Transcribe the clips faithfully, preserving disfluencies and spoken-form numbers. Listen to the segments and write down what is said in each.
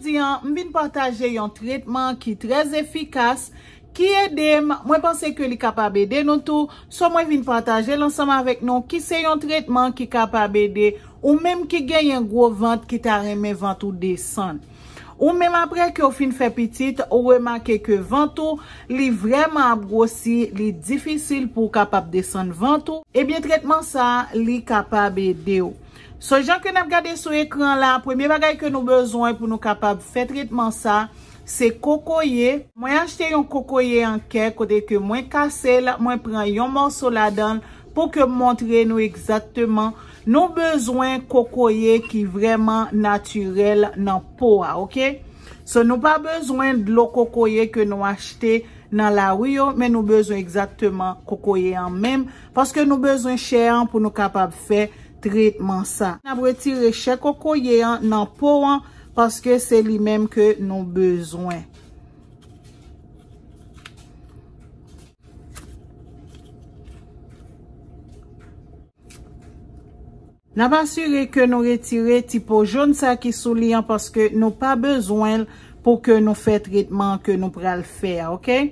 Jodi an, m vin pataje yon tretman ki trè efikas, ki ede m. Mwen panse ke li kapab ede nou tou. So, mwen vin pataje l ansanm avèk nou, ki se yon tretman ki kapab ede ou menm ki genyen gwo vant, ki ta renmen vant ou desann. Ou menm, apre ke w fin fè pitit, ou remake ke vant ou, li vrèman ap gwosi, li difisil pou w kapab desann vant ou, ebyen, tretman sa a, li kapab ede w. So, jan ke n ap gade sou ekran la, premye bagay ke nou bezwen pou nou kapab fè tretman sa, se kokoye. Mwen achte yon kokoye an kè, kote ke mwen kase l, mwen pran yon mòso ladan l pou ke m montre nou egzakteman. Nou bezwen kokoye ki vrèman natirèl nan po a, oke? So, nou pa bezwen dlo kokoye ke nou achte nan lari yo, men nou bezwen egzakteman kokoye an menm, paske nou bezwen chè an pou nou kapab fè tretman sa. N ap retire chè kokoye an nan po an, paske se li menm ke nou bezwen. N ap asire ke nou retire ti po jòn sa ki sou li an, paske nou pa bezwen l pou ke nou fè tretman ke nou pral fè a, oke?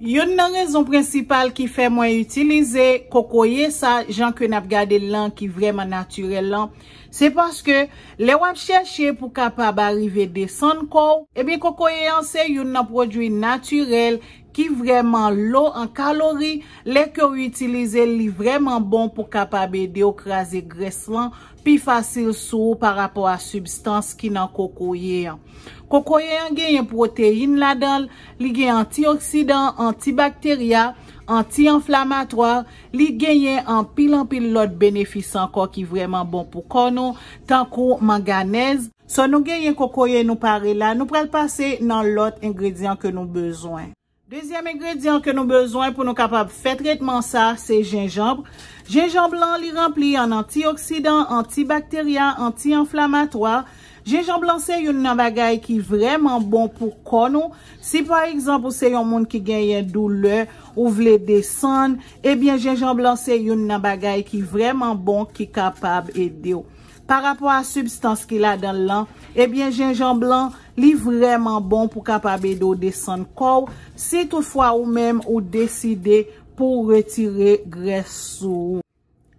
Youn nan rezon prensipal ki fè mwen itilize kokoye sa, jan ke n ap gade l lan, ki vrèman natirèl lan, se paske lè w ap chèche pou kapab arive desann kò w, ebyen, kokoye an se youn nan pwodui natirèl ki vrèman lo an kalori. Lè ke w itilize l, li vrèman bon pou kapab ede w kraze grès lan pi fasil sou ou pa rapò a sibstans ki nan kokoye an. Kokoye an genyen pwoteyin ladan l, li gen antioksidan, antibakterya, anti-anflamatwa, li genyen anpil, anpil lòt benefis ankò ki vrèman bon pou kò nou, tankou manganèz. So, nou genyen kokoye nou pare la, nou pral pase nan lòt engredyan ke nou bezwen. Dezyèm engredyan ke nou bezwen pou nou kapab fè tretman sa, se jenjanm. Jenjanm lan, li ranpli an antioksidan, antibakterya, anti-anflamatwa. Jenjanm lan se youn nan bagay ki vrèman bon pou kò nou. Si pa egzanp ou se yon moun ki genyen doulè, ou vle desann, ebyen jenjanm lan se youn nan bagay ki vrèman bon ki kapab ede w. Pa rapò a sibstans ki ladan l lan, ebyen jenjanm lan, li vrèman bon pou kapab ede w desann kò w, si toutfwa ou menm ou deside pou w retire grès sou ou.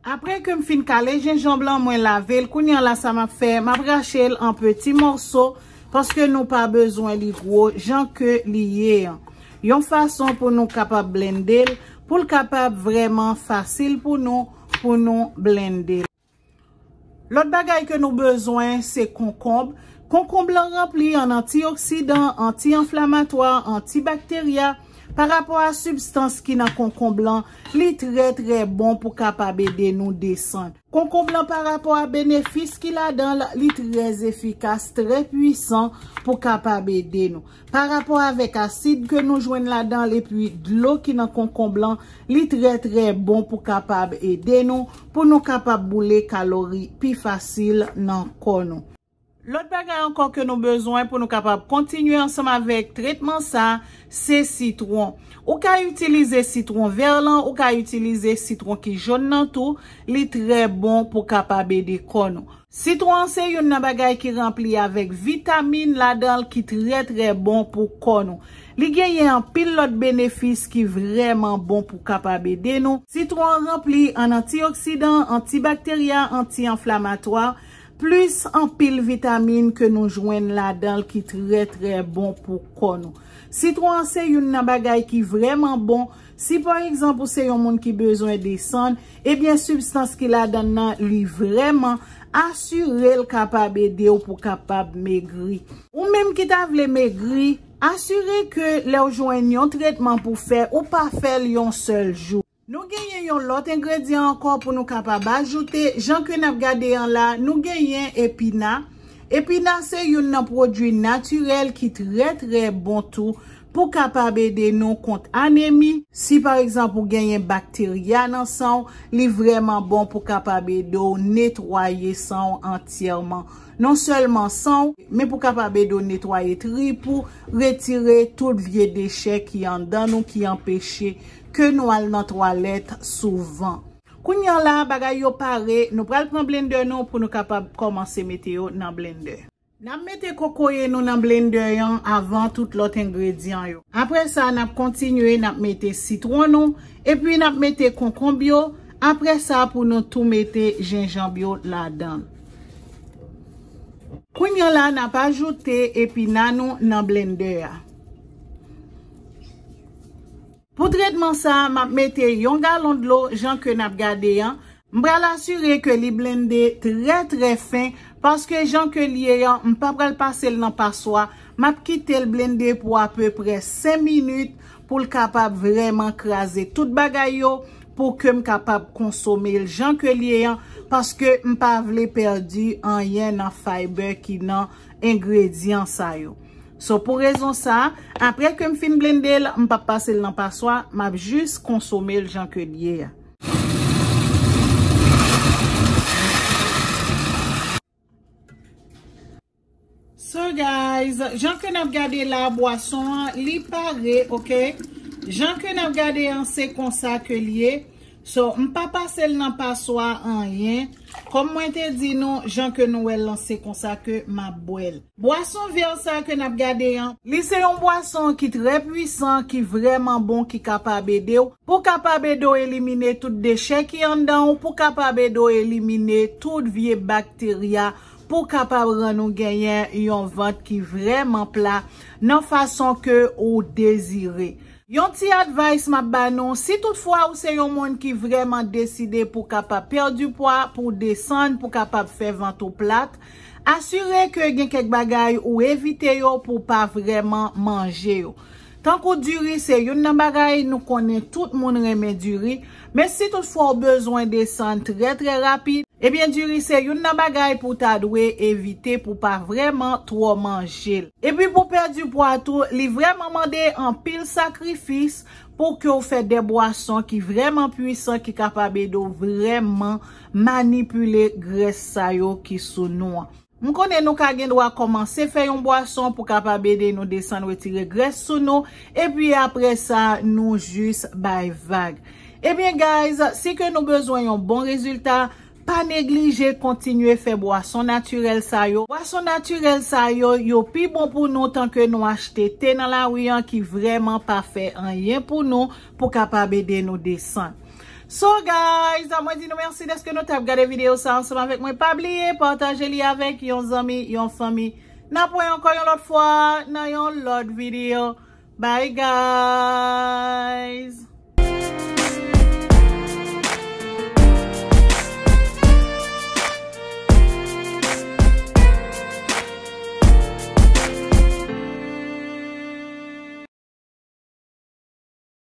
Apre ke m fin kale jenjanm lan, mwen lave l. Kounye a la, sa m ap fè, m ap rache l an peti mòso, paske nou pa bezwen li gwo, jan ke li ye an. Yon fason pou nou kapab blende l, pou l kapab vrèman fasil pou nou, pou nou blende l. Lòt bagay ke nou bezwen, se konkonb. Konkonb lan ranpli an antioksidan, anti-anflamatwa, antibakterya. Pa rapò a sibstans ki nan konkonb lan, li trè, trè bon pou kapab ede nou desann. Konkonb lan, pa rapò a benefis ki ladan l, li trè efikas, trè pwisan pou kapab ede nou. Pa rapò avèk asid ke nou jwenn ladan l epi dlo ki nan konkonb lan, li trè, trè bon pou kapab ede nou, pou nou kapab boule kalori pi fasil nan kò nou. Lòt bagay ankò ke nou bezwen pou nou kapab kontinye ansanm avèk tretman sa, se sitwon. Ou ka itilize sitwon vè lan, ou ka itilize sitwon ki jòn nan tou, li trè bon pou kapab ede kò nou. Sitwon an se youn nan bagay ki ranpli avèk vitamin ladan l ki trè, trè bon pou kò nou. Li genyen anpil lòt benefis ki vrèman bon pou kapab ede nou. Sitwon an ranpli an antioksidan, antibakterya, anti-anflamatwa, plis anpil vitamin ke nou jwenn ladan l ki trè, trè bon pou kò nou. Sitwon an se youn nan bagay ki vrèman bon. Si pa egzanp ou se yon moun ki bezwen desann, ebyen sibstans ki ladan l nan li vrèman asire l kapab ede w pou kapab megri. Ou menm ki ta vle megri, asire ke lè w jwenn yon tretman pou fè, ou pa fè l yon sèl jou. Nou genyen yon lòt engredyan ankò pou nou kapab ajoute. Jan ke n ap gade an la, nou genyen epina. Epina se youn nan pwodui natirèl ki trè, trè bon tou pou kapab ede nou kont anemi. Si pa egzanp ou genyen bakterya nan san w, li vrèman bon pou kapab ede w netwaye san w antyèman. Non sèlman san w, men pou kapab ede w netwaye trip ou, retire tout vye dechè ki anndan nou, ki anpeche ke nou al nan twalèt souvan. Kounye a la, bagay yo pare, nou pral pran blendè nou pou nou kapab kòmanse mete yo nan blendè. N ap mete kokoye nou nan blender an avan tout lòt engredyan yo. Apre sa, n ap kontinye, n ap mete sitwon nou, epi n ap mete konkonb yo. Apre sa, pou nou tou mete jenjanm yo ladan. Kounye a la, n ap ajoute epina nou nan blender a. Pou tretman sa, m ap mete yon galon dlo, jan ke n ap gade an. M pral asire ke li blende trè, trè fen, paske jan ke l ye an, m pa pral pase l nan paswa. M ap kite l blende pou apeprè senk minit pou l kapab vrèman kraze tout bagay yo, pou ke m kapab konsome l jan ke l ye an, paske m pa vle pèdi anyen nan fiber ki nan engredyan sa yo. So, pou rezon sa, apre ke m fin blende l, m p ap pase l nan paswa, m ap jis konsome l jan ke l ye a. So guys, jan ke n ap gade la, bwason an, li pare, ok? Jan ke n ap gade an, se konsa ke l ye. So, m pa pase l nan paswa anyen. Kòm mwen te di nou, jan ke nou wè l lan, se konsa ke m ap bwè l. Bwason vè sa ke n ap gade an, li se yon bwason ki trè pwisan, ki vrèman bon, ki kapab ede w, pou kapab ede w elimine tout dechè ki anndan w, pou kapab ede w elimine tout vye bakterya, pou kapab rann ou genyen yon vant ki vrèman pla nan fason ke ou dezire. Yon ti advice m ap ba nou, si toutfwa ou se yon moun ki vrèman deside pou kapab pèdi pwa, pou desann, pou kapab fè vant ou plat, asire ke gen kèk bagay ou evite yo pou pa vrèman manje yo. Tankou diri se youn nan bagay nou konnen tout moun renmen diri, men si toutfwa ou bezwen desann trè trè rapid, ebyen diri se youn nan bagay pou w ta dwe evite pou pa vrèman twò manje l. Epi pou pèdi pwa tou, li vrèman mande anpil sakrifis pou ke w fè de bwason ki vrèman pwisan, ki kapab ede w vrèman manipile grès sa yo ki sou nou an. M konnen nou ka gen dwa kòmanse fè yon bwason pou kapab ede nou desann, retire grès sou nou, epi apre sa, nou jis bay vag. Ebyen, guys, si ke nou bezwen yon bon rezilta, pa neglije kontinye fè bwason natirèl sa yo. Bwason natirèl sa yo, yo pi bon pou nou tan ke nou achte te nan lari an ki vrèman pa fè anyen pou nou, pou kapab ede nou desann. So guys, mwen di nou mèsi dèske nou t ap gade videyo sa ansanm avèk mwen. Pa bliye pataje li avèk yon zanmi, yon fanmi. N ap wè ankò yon lòt fwa nan yon lòt videyo. Bye guys.